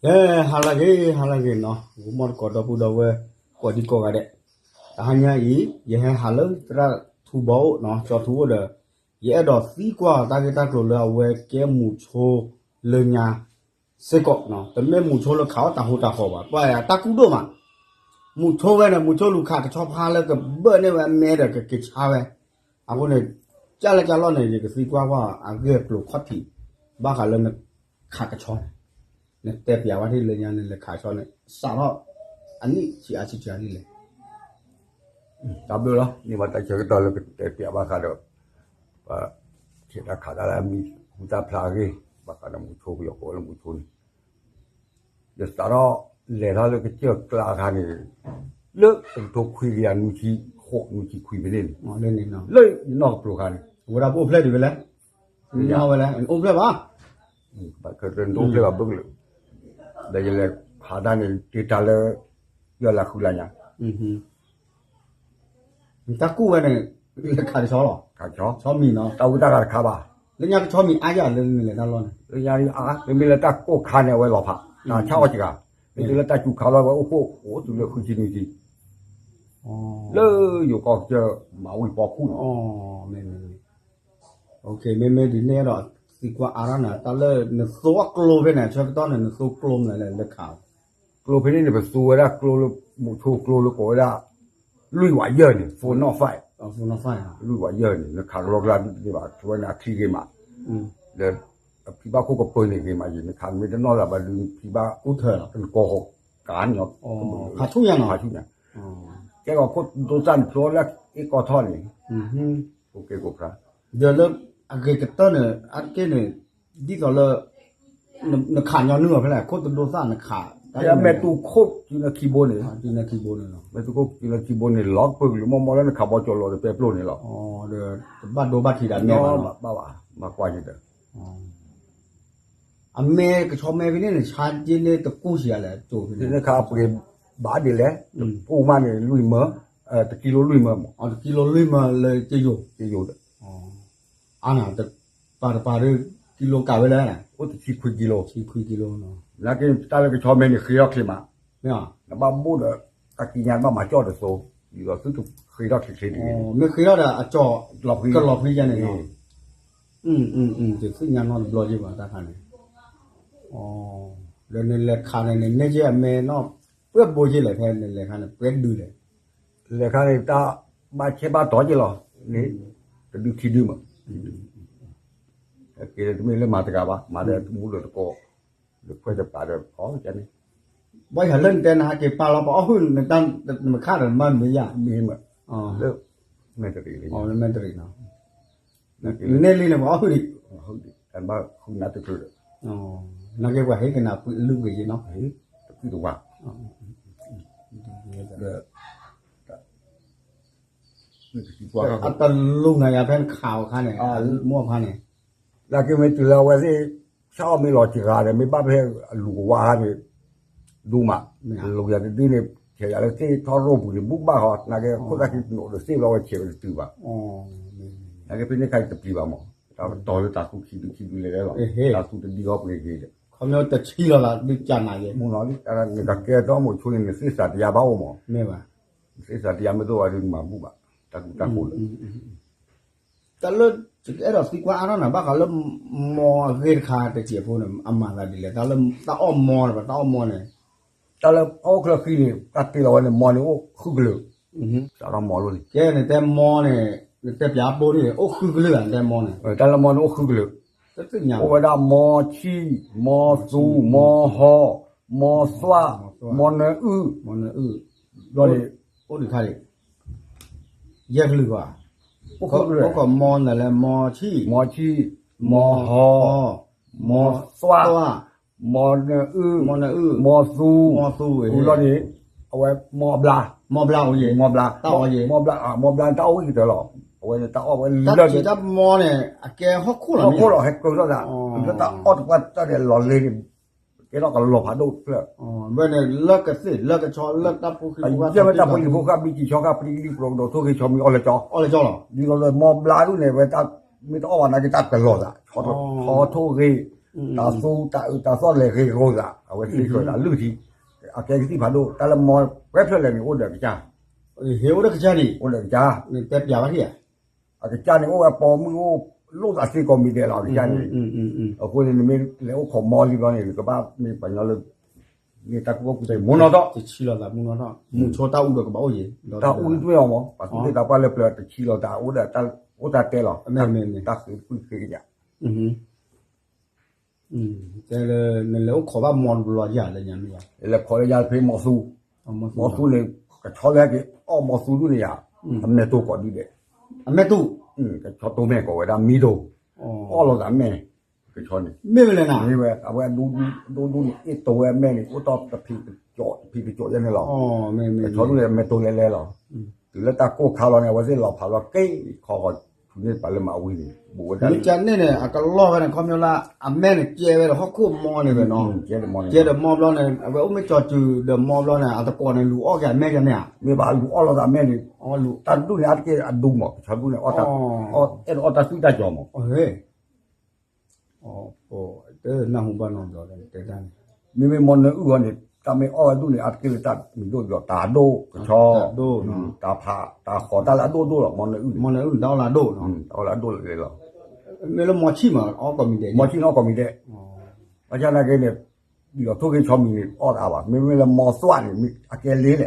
ကဲ, ဟါလၢအဂ့ၤ ဟါလၢအဂ့ၤနီၤ, ဂီၤမီၢ်သကိး ဒီပုၢ်ဒီဝဲၢ် ကိးဒံကိးဂၤဒဲး, တဟါညါအံၤ ယဟဲဟးလၢသရၣ်ထူဘီအိၣ်နီၤ, ကၠီထူအိၣ်ဒီး ယအဲၣ်ဒိးသံကွၢ်အီၤတၢ်ဂ့ၢ်တၢ်ကျိၤလၢအဝဲကဲမုဆိလၢညါစ့ၢ်ကီး, တမ့ၢ်မုဆိလၢခးအီၣ်တၢ်ဟူးတၢ်ဃီၤဘၣ်, ပှၤတၢ်ကူၣ်ဒိၣ်မး, မုဆိဝဲန့ၣ် မုဆိလူၤခးကဆီဖါလၢကဘၢၣ်န့ၢ်ဝဲအမဲဒီးကက့ၤဆါဝဲ, အဃိန့ၣ် ကၢ်လၢကၢ်လီၢ်န့ၣ် ယကသံကွၢ်ကွၢ်အဂ့ၢ်အကျိၤခီၣ်ထံး ဘၣ်ဃးလၢနခးကဆီန့ၣ်, နတဲပျးဝဲဒၣ်လၢညါန့ၣ် လဲၤခးကဆီန့ၣ် စးထီၣ်အနံၣ်ဆံးအါဆံးဆံးဒ်လဲၣ်. တၢ်ဘျုးလီၤ, န့ၢ်ဘၣ်တၢ်ဆၢကတီၢ်လၢကတဲပျးဘၣ်ဃးဒီး ပှၤဆဲးတၢ်ခးတၢ်လၢအမံၤဟူသၣ်ဖျါအဂ့ၢ်, ဘၣ်ဃးဒီးမုဆိ ပယီၤကိးဝဲလၢမုဆိန့ၣ်, ယစးထီၣ်လဲၤထီၣ်လၢကစၢၢ်ကျါအခါန့ၣ် လၢတကထိခွံကယၤနွံဆံဃိး နွံဆံခွံဖဲန့ၣ်န့ၣ်, လၢယနီၢ်ကပျိၤအခါန့ၣ်, အဝဲဒၣ်ပအိၣ်ဖျဲၣ်ဒံးဝဲလဲၣ်, နဝဲလဲၣ် နအိၣ်ဖျဲၣ်ဘၣ်, နအိၣ်ဖျဲၣ်ဘၣ်ဘၣ်ကလၢာ်, ဒီးယလဲၤဟးတၢ်န့ၣ် တ့တၢ်လၢ ယီၢ်လၢဃုလါညါ နတၢ်ကူၣ်ဝဲန့ၣ် လဲၤခးတဆီလီၤ, ဆီမံၤနီၤ, တၢ်ဝံတၢ်ဂၤတခါဘၣ်, လၢညါကဆီမံၤအါယၤလၢနလဲၤတၢ်လီၢ်န့ၣ်, လၢညါအါ မ့မ့ၢ်လၢတၢ်ကိၢ်ခါန့ၣ် အဝဲလီၤဖး, တၢ်ဆၣ်အီၣ်စှၤ, မ့ၢ်တုၤလၢတၢ်စူၤခါလီၤ အဝဲအိၣ်ဖှိၣ်အိၣ်တုၤလၢဃုဆံနွံဆံ, လၢယိၤကီၢ်ကစၢၢ်မၤဝံၤပီခူၣ်န့ၣ်, မ့မ့ၢ်ဒ်န့ၣ်ဒီး သံကွၢ်အါထီၣ်နၤ တၢ်လၢနသိအကျိဖဲန့ၣ် ဆၢကတီၢ်န့ၣ် နသိကျိမနုၤလဲၣ်လၢခး ကျိဖဲန့ၣ်န့ၣ် ပသူဝဲဒၣ်ကျိလၢ မုဆိကျိလၢကိးဝဲဒၣ် လွံၢ်ဝးယၢၢ်န့ၣ် four not five, လွံၢ်ဝးယၢၢ်န့ၣ် နခးကလီကလါဒ်န့ၣ်ဘၣ် ဝဲန့ၣ်အချံဂ့ၤမး, ဒီးအဖံဘၣ်ခိၣ်ကပၢၤန့ၣ်ဂ့ၤမးယံၤ နခးမ့ၢ်တနီၣ်သးဘၣ်ဒုးဖံဘၣ် နကီၢ်ဃီၤကၤန့ၣ် ဖးဆူၣ်ညါနီၤ, ဖးဆူၣ်ညါ, ကဲကီးခိၣ်ဒိသၣ်န့ၣ်ဖျိလၢအ့ၣ်ကီထီၣ်န့ၣ်, ကဲကိးဖျါ, ဒီးလၢအဂ့ၤကတၢၢ်န့ၣ် အါတက့ၢ်န့ၣ် ဒ်သိးလၢ နခးညီနုၢ်အီၤဖဲလဲၣ် ခိၣ်တဒိသၣ်နခး, မဲာ်တူၢ်ခိၣ်စုနၢခံဘိန့ၣ်, မဲာ်တူၢ်ခိၣ်စုနၢခံဘိန့ၣ် လီၤပၢၢ်ကလုာ်မီၢ်မီၢ်လၢနခးဘီကၠီၤလီၤဒီးပဲပျိၢ်န့ၣ်လီၤ, ဒီးတဘၣ်ဒိဘၣ်ထံးဒၣ်မဲာ်ဘၣ်နီၤ, ဘၣ်ကွၢ်ယံၤဒီး အမဲာ်ကဆီမဲာ်ဖဲန့ၣ်န့ၣ် ဆါက့န့ၣ်တကူၣ်စံးလဲၣ်, နခးအပှ့ၤဘၣ်ဒ်လဲၣ်, တကူၣ်မးန့ၣ် လွံၢ်မၢ, တကံလိလွံၢ်မၢမး, တကံလိလွံၢ်မၢလၢကယိၤ, ကယိၤဒီး အါနၤ ပာ်တပာ်ဒီး ကံလိကးဝဲလဲၣ်, အိၣ်တဆံခွံကံလိ, ဆံခွံကံလိ, နာ်က့တၢ်လၢကဆီမဲာ်န့ၣ် ဃ့ထီၣ်ချ့မး, နဘၣ်ဘိၣ်ဒီး တၢ်ကံညါဘၣ်မၤကၠီၣ်တသိး, ဒ်သိးသုတဃ့ထီၣ်ချ့ချ့တဂ့ၤ, မ့ၢ်ဃ့ထီၣ်ဒီးအကၠီၣ်, ကလီၤဖှံယဲန့ၣ်လီၤ, တသ့ၣ်ညါနီတဘျီက့ၤဘၣ်တၢ်ခါန့ၣ်, ဒီးနလဲၤခးန့ၣ် နနဲၣ်က့ၤအမဲာ်နီၢ် ပှဲၤဘိက့ၤလဲၣ် ဖဲနလဲၤခါန့ၣ် ပှဲၤဒုးလဲၣ် လဲၤခါန့ၣ် တၢ်ဘၣ်ဆဲးဘၣ်တီၤက့ၤလီၤ, န့ၣ် တဒုခံဒုမး, က့ၤတမ့ၢ်လၢမၤတဂၤဘၣ် မၤဒီးမူဒီးတကိး, ဒီးခွဲးတပာ်ဒီး အီၤန့ၣ်, ဘၣ်ယၤလၢနတဲနဟးက့ၤပာ်လီၤပအီၣ်ဟုၣ်နတၢ်မခါဒီးမၤမ့ၢ်ယၤ, မ့ၢ်မး, လၢ, မဲာ်တရံးလၢညါ, မဲာ်တရံးနီၤ, နန့ၢ်လံန့ၣ် ပအီၣ်ဟုၣ်ဒံး, ဘၣ်ဃုနၤတချုးဒီး, နာ်က့ပှၤဟ့ၣ်ကနၤပလုၢ်ဂ့ၤက့ၤနီၤ, တကုၢ်တဝါ, ဒီး အတလူၤနၤယၤဖဲနခးအခါန့ၣ်, မိၢ်အခါန့ၣ်, နာ်က့မ့ၢ်တုၤလၢအဝဲသ့ၣ် ဆၣ်အီၣ်မ့ၢ်လီၤစှၤဒီး မ့ၢ်ဘၣ်ဖဲအလူၤကဝါအခါန့ၣ်, ဒူမး, လူၤယၤတဒုန့ၣ် ဆဲးယၤလၢသ့ၣ်ထီၣ်ရိၣ်ပူၤန့ၣ် ဘူးဘၣ်ဃီ, နာ်က့ခိၣ်သၣ်ခံတနိးဒီးသ့ၣ်ဘျီဝဲဆဲးဝဲတတုၤဘၣ်, နာ်က့ဖဲန့ၣ်ခါန့ၣ်တပျံၤဘၣ်မး, တၢ်တီၤလၢတၢ်သူခံဒုခံဒုလဲၤလဲၣ်လီၤ, တၢ်သူတဒံအီၣ်ပှ့ၤဂ့ၤဒီး, ခီပညီတဆံလီၤလၢဒုးကနၤယဲ, မ့ၢ်နီၤလံ, နကကဲထီၣ်မိၤဆိန့ၣ် နသ့ၣ်သးတယါဘၣ်အိၣ်မး, မ့ၢ်ဘၣ်, နသ့ၣ်သးတယါမ့ၢ်တအိၣ်ဘၣ်ဒီးနမၤဘူးဘၣ်, တၢ်ကူတၢ်ကိးလၢ တၢ်လၢ ယကအဲၣ်ဒိးသံကွၢ်အါထီၣ်နၤ ဘၣ်ဃးလၢ မီအဂ့ၢ်တခါတစဲးဖိန့ၣ် အမၤသးဒ်လဲၣ်, တၢ်လၢတၢ်အီၣ်မီပှၤတၢ်အီၣ်မီန့ၣ်, တၢ်လၢအအိၣ်ချၢဃံန့ၣ် တၢ်တ့လီၤဝဲန့ၣ် မီန့ၣ်အိၣ်ဃုကလုာ်, စးထီၣ်မီလိန့ၣ်, ကဲနတဲမီန့ၣ် နတဲပျးပိန့ၣ် အိၣ်ဃုကလုာ်ဧါ နတဲမီန့ၣ်, တၢ်လၢမီန့ၣ်အိၣ်ဃုကလုာ်, အိၣ်ဝဲဒၣ်မီဆံၣ်, မီသူ, မီဟီ, မီသွၣ်, မီနၢအုၣ်, ဘျီန့ၣ် အိၣ်ဒံးခါဒံး ယဲၢ်ကလုာ်ဘၣ်, အိၣ်ခိးမီနလဲၣ် မီဆံၣ်, မီဆံၣ်, မီဟီ, မီသွၣ်, မီနၢအုၣ်, မီသူ, မီသူ, ဘျီန့ၣ် အဝဲမီဘျါ, မီဘျါ, မီဘျါ, မီဘျါတၢ်အီၣ်ဝဲကတၢၢ်လီၤ, အဝဲန့ၣ်တၢ်အီၣ်ဝဲလၢ တၢ်မီန့ၣ် အကဲဟီၣ်ခိၣ်လီၤ, ဟီၣ်ခိၣ်လီၤ ဟဲကြၢးထီၣ်သး, လၢတၢ်အီၣ်တပှၢ်တၢ်ဒဲးလီၤလ့န့ၣ် ကဲထီၣ်ကလီၤဖးဒိၣ်တဖျၢၣ်, ဝဲန့ၣ်လၢကသ့ၣ်လၢကဆီလၢတၢ်ဖိခံဖိဃၣ် ယဲၢ်မ့ၢ်တၢ်ဖိလံၤဖိဃၣ်ဘံကံၤဆီဃၣ် ပျံၤလံပျိၤကဒီးထိၣ်ဂ့ၤဆီမံၤအီၣ်လၢကၠီ, အီၣ်လၢကၠီလီၤ, ဒ်သိးလၢမီဘျါဒ်န့ၣ် ဝဲတၢ်မ့ၢ်တအီၣ်ဘၣ်နာ်က့တၢ်ကလီၤသး, ဆီထိၣ်ဂ့ၤ တၢ်သူတၢ်အုးတၢ်သီၣ်လဲၤဂ့ၤဂီၤသး အဝဲသ့ၣ်ဃၢၤသးလုၢ်ထံ, အကဲကသံၣ်ဖးဒိၣ် တၢ်လၢမီၤပှဲၤဖျၢၣ်လဲၣ်န့ၣ် အိၣ်ဒီးအကစၢ်, ဟ့ၣ်အိၣ်ဒီးကစၢ်န့ၣ်, အိၣ်ဒီးကစၢ်, နတဲပျးဘၣ်ထံၣ်ဧါ, အကစၢ်န့ၣ် အိၣ်ဝဲပိာ်မုၣ်အိၣ်လိၣ်သးသ့ကိးမံၤဒဲးလီၤ အကစၢ်န့ၣ်, အဃိန့ၣ် နမ့ၢ်လဲၤအိၣ်ခိးမီလံဘျီန့ၣ် နကဘၣ်မ့ၢ်ပှၤညီလၢ မ့ၢ်တၢ်ကူၣ်ဘၣ်ကူၣ်သ့မိၢ်နီၢ်ထီၣ်, တဆံလီၤသးမူနီၢ်ထီၣ်, မူဆိတၢ်အူဒီးကဘၣ်အိၣ်ယံၤ, တၢ်အူတမ့ၢ်အီၤမး ပှၤသူၣ်က့သးပှၢ်လၢပျၢၤတဆံလီၤသးအိၣ်ဒီး အိၣ်တၢ်တဲလီၤ, တၢ်ဃ့ပှံၢ်ဃ့ကညး, တဲလၢ နလဲၤအိၣ်ခိးဘၣ်မီတဘျီယၤလၢညါမ့ၢ်, လဲၤခိးလၢယၤဖဲမီသူ, မီသူန့ၣ် ကဆီလၢဟဲက့ၤအီၣ်မီသူဒူၣ်န့ၣ်ယၤ, အမဲာ်တိၢ်ကိးဒ်ဒဲး, အမဲာ်တိၢ်, ကဆီတိၢ်မဲာ်ကိးဝဲဒၣ်မံတိၢ်, အီၣ်လိာ်သးမဲာ်, ကဆီန့ၣ်, မ့ၢ်ဝဲလဲၣ်နၤ, မ့ၢ်ဝဲ အဝဲအဒိဒူန့ၣ် အ့ၣ်တိၢ်ဝဲအမဲာ်န့ၣ် အိၣ်တ့ၢ်တဖံးတကီး တဖံးတကီးယဲန့ၣ်လီၤ, ကဆီဒူၣ်န့ၣ် အမဲာ်တိၢ်လဲၤလဲၤလီၤ, တုၤလၢတၢ်ကိၢ်ခါလီၤန့ၣ် အဝဲသ့ၣ်လီၤဖးလီၤက့ၤခီဃီၤ ထူန့ၢ်ပှၤလၢမၤဝံၤန့ၣ် ဘူးဝဲဒၣ်န့ၣ်, မ့ၢ်ကန့ၣ်န့ၣ် အကလီၢ်ဝဲန့ၣ် ခီပညီလၢအမဲာ်န့ၣ် ကဲဝဲဒီးဟီၣ်ခိၣ်မီန့ၣ်ဝဲနီၤ, ကဲဒီးမီဘျီန့ၣ် အဝဲအိၣ်မ့ၢ်ကၠီၤစုၤဒီးမီဘျီန့ၣ် အတကိးန့ၣ် လူၤအီၣ်က့ၤအမဲာ်ယဲန့ၣ်ဧါ, မ့ၢ်ဘၣ်လူၤအီၣ်လိာ်သးမဲာ်န့ၣ်, တၢ်ဒူၣ်န့ၣ်အါတက့ၢ်အဒိမး ကဆီဒူၣ်န့ၣ် အဲၣ်ဒိးအီၣ်တၢ်သွံၣ်တၢ်စီၤမး တနၢ်ဟူဘၣ်နီတဘျီဒီးတဲတၢ်န့ၣ်, မ့မ့ၢ်မီနၢအုၣ်ဂီၢ်န့ၣ် တၢ်မ့ၢ်အီၣ်ဝဲဒူၣ်န့ၣ် အါတက့ၢ်လၢတၢ်မံၤဒိၣ်ဒီးတၢ်အဒိၣ်ကဆီ, တၢ်ဖးတၢ်ဃီၤတၢ်လၢအဒိၣ်ဒိၣ်လီၤ မီနၢအုၣ်န့ၣ်, တၢ်အီၣ်လၢအဒိၣ်လီၤ, မ့ၢ်လၢမီဆံၣ်မးအီၣ်ကိးမံၤဒဲး, မီဆံၣ်န့ၣ်အီၣ်ကိးမံၤဒဲး, ဘၣ်ဆၣ်နာ်က့န့ၣ် ဒ်သိးထိၣ်က့ၤဆီမံၤန့ၣ် အီၣ်သးဘၣ် မ့မ့ၢ်လၢမီသွၣ်န့ၣ် အကဲလ့လဲၣ်,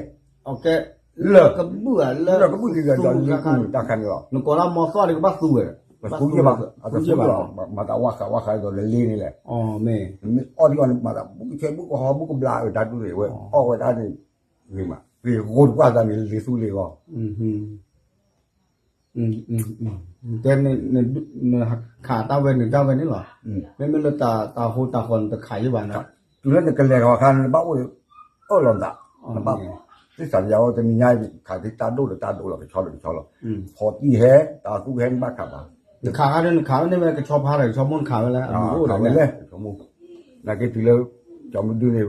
လၢကဘုၣ်ဧါ လၢကဘုၣ်က့ၤဒီးလၢ တၢ်ခါန့ၣ်လီၤ, နကိးလၢမီသွၣ်န့ၣ် ကဘၣ်သူဝဲ, ပသူက့ၤဘၣ် အတသူက့ၤဘၣ် မၤသးဝါဃးဝါဃးဒီးလၢလ့န့ၣ်လဲၣ်, မ့ၢ်အီၣ်ဒ်အီၤန့ၣ် မၤသးဘူးကဆဲဘူးကဟီဘူးကဘျါအတၢ်ဒူၣ်န့ၣ်ဝဲ အီၣ်ဝဲဒၣ်န့ၣ်, ဂ့ၤမး ဂ့ၤဂီၢ်တပှၢ်သးန့ၣ် လ့သူလ့ဂီၢ် တဲ, နခးတၢ်ဝဲန့ၣ်တၢ်ဝဲန့ၣ်လီၤ, မ့မ့ၢ်လၢတၢ်ဟိတၢ်ဃီနတခးယံၤဘၣ်န့ၣ်, တုၤလၢနကလဲၤထီၣ်အခါန့ၣ် နဘၣ်အိၣ်အၢၣ်လီၤနသး, နဘၣ်သ့ၣ်သးယၤဝဲတနံၤညါ ခးသ့တၢ်ဒိၣ်ဒီးတၢ်ဒိၣ်လီၤ ကဆီဒီးကဆီလီၤ, ဖီတံၢ်ဟဲ တၢ်သူဟဲနဘၣ်ခးဘၣ်, နခးခါဒီးနခးဝဲန့ၣ်ဝဲကဆီဖါဒီးကဆီမိၢ်နခးဝဲလၢအမံၤအိၣ်ဒီးဝဲလဲၣ်, ကဆီမိၢ်, နာ်က့တုၤလၢ ကဆီမိၢ်ဒုန့ၣ်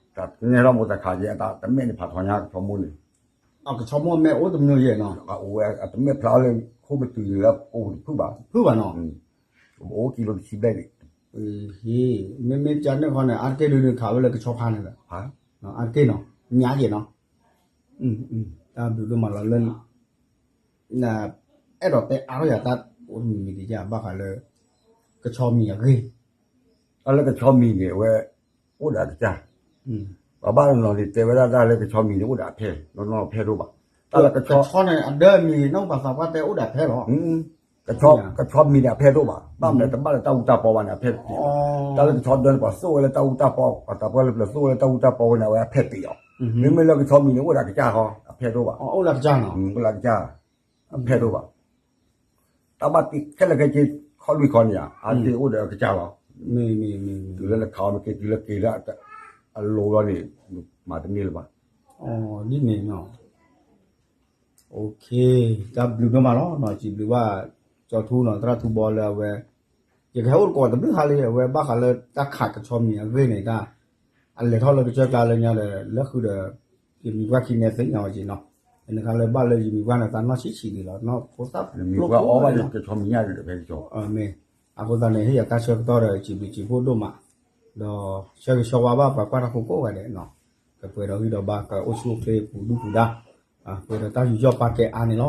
တၢ်နဲထီၣ်မိၢ်တၢ်ခးက့ၤ အတၢ်တမဲာ်န့ၣ်ဖးထီညါကဆီမိၢ်န့ၣ် ကဆီမိၢ်အမဲာ်အိၣ်တမံၤယဲၢ်နီၤ, အဝဲအတမဲာ်ဖျါလၢခိၣ်မတုၤလၢကိၣ်တဖုဘၣ်, တဖုဘၣ်နီၤ, အိၣ်ကံလိတဆံဘျဲၣ်န့ၣ်, မ့မ့ၢ်ကန့ၣ်ဃီန့ၣ် အါတက့ၢ်ဒုးန့ၣ်ခးဝဲလၢကဆီဖါန့ၣ်လီၤ, အါတက့ၢ်နီၤ, ညါက့ၤနီၤ, တၢ်ဘျုးဒိၣ်မးလီၤလၢ အဲၣ်ဒိးတဲအါထီၣ်ယၤတၢ်အိၣ်တမံၤမံၤတယၢ်ဘၣ်ဃးလၢ ကဆီမံၤအဂ့ၢ်, တၢ်လၢကဆီမံၤန့ၣ် အဝဲ အိၣ်ဒီးအကစၢ်, ပှၤဘၣ်နီၤန့ၣ်တဲဝဲဒၣ်တၢ်လၢကဆီမံၤန့ၣ် အိၣ်ဒီးအဖဲ နီၢ်နီၢ်အဖဲဒိၣ်ဘၣ်, တၢ်လၢကဆီ ကဆီန့ၣ် အဒၢအမံၤနီၢ်ပှၤသးပှၢ်တဲအိၣ်ဒီးအဖဲလီၤ, ကဆီမံၤန့ၣ်အဖဲဒိၣ်ဘၣ်, ဘၣ်မနုၤတဘၣ်လၢတၢ်အူတၢ်ပီဘၣ်န့ၣ် အဖဲတ့ၢ်အီၤ, တၢ်လၢကဆီဒၢန့ၣ် ပှၤသိၣ်ဝဲလၢတၢ်အူတၢ်ပီ ပှၤသးပှၢ်လၢပျၢၤသိၣ်ဝဲလၢတၢ်အူတၢ်ပီဝဲန့ၣ် အဝဲအဖဲတ့ၢ်အီၤ, မ့မ့ၢ်လၢကဆီမံၤန့ၣ် အိၣ်ဒီးအကစၢ်ဃီ အဖဲဒိၣ်ဘၣ်, အိၣ်ဒီးအကစၢ် အဖဲဒိၣ်ဘၣ်, တၢ်ဘၣ်တ့ခဲလၢာ်ခဲဆ့ ခီလွံၢ်ခီန့ၣ်ဧါ, အါတက့ၢ်အိၣ်ဒီးအကစၢ်လီၤ, တုၤလၢနခးအီၤမ့ၢ်က့ၤ တုၤလၢက့ၤလၢအလိၤလီၤန့ၣ် မၤတန့ၢ်လၢၤဘၣ်, ဒ်န့ၣ်နီၤ, တၢ်ဘျုးဒိၣ်မးလီၤနီၤ, စံးဘျုးဘၣ် ကၠီထူနီၤ သရၣ်ထူဘီလၢအဝဲ ယကဟဲအိၣ်သကိးတဘျုးဟါလံ အဝဲဘၣ်ဃးလၢတၢ်ခးကဆီမံၤအဂ့ၢ်န့ၣ် တၢ် အလဲၤထီၣ်လၢကစၢၢ်ကျါလၢညါဒီး လၢဃုာ်ဒီး ယမံၤပှၢ်ခံန့ၣ်သ့ၣ်ညါဝဲက့ၤနီၤ, နခါလၢဘၣ်လၢယမံၤပှၢ်န့ၣ် သးနီၢ်ဆံးဆံးဒံးလီၤ နီၢ်ဖိသၣ်ဖျိဖျိဝဲနီၤ, မ့ၢ် အဃိသတးန့ၣ် ဟ့ၣ်ယၤတၢ်ဆၢကတီၢ်ဒီး စံးဘျုးစံးဖှိၣ်ဒိၣ်မး, ဒီးဆၢဂ့ၤဆၢဝါဘၣ်ပှၤကွၢ်တၢ်ဖိကိးဂၤဒဲးနီၤ, ကပှဲၤဒီးဂံၢ်ဒီးဘါ ကအိၣ်ဆူၣ်အိၣ်ချ့ပူၤဒုၣ်ပူၤဒါ, ပှဲၤဒီးတၢ်ယူးယီၣ်ပာ်ကဲအါန့ၣ်လီၤ.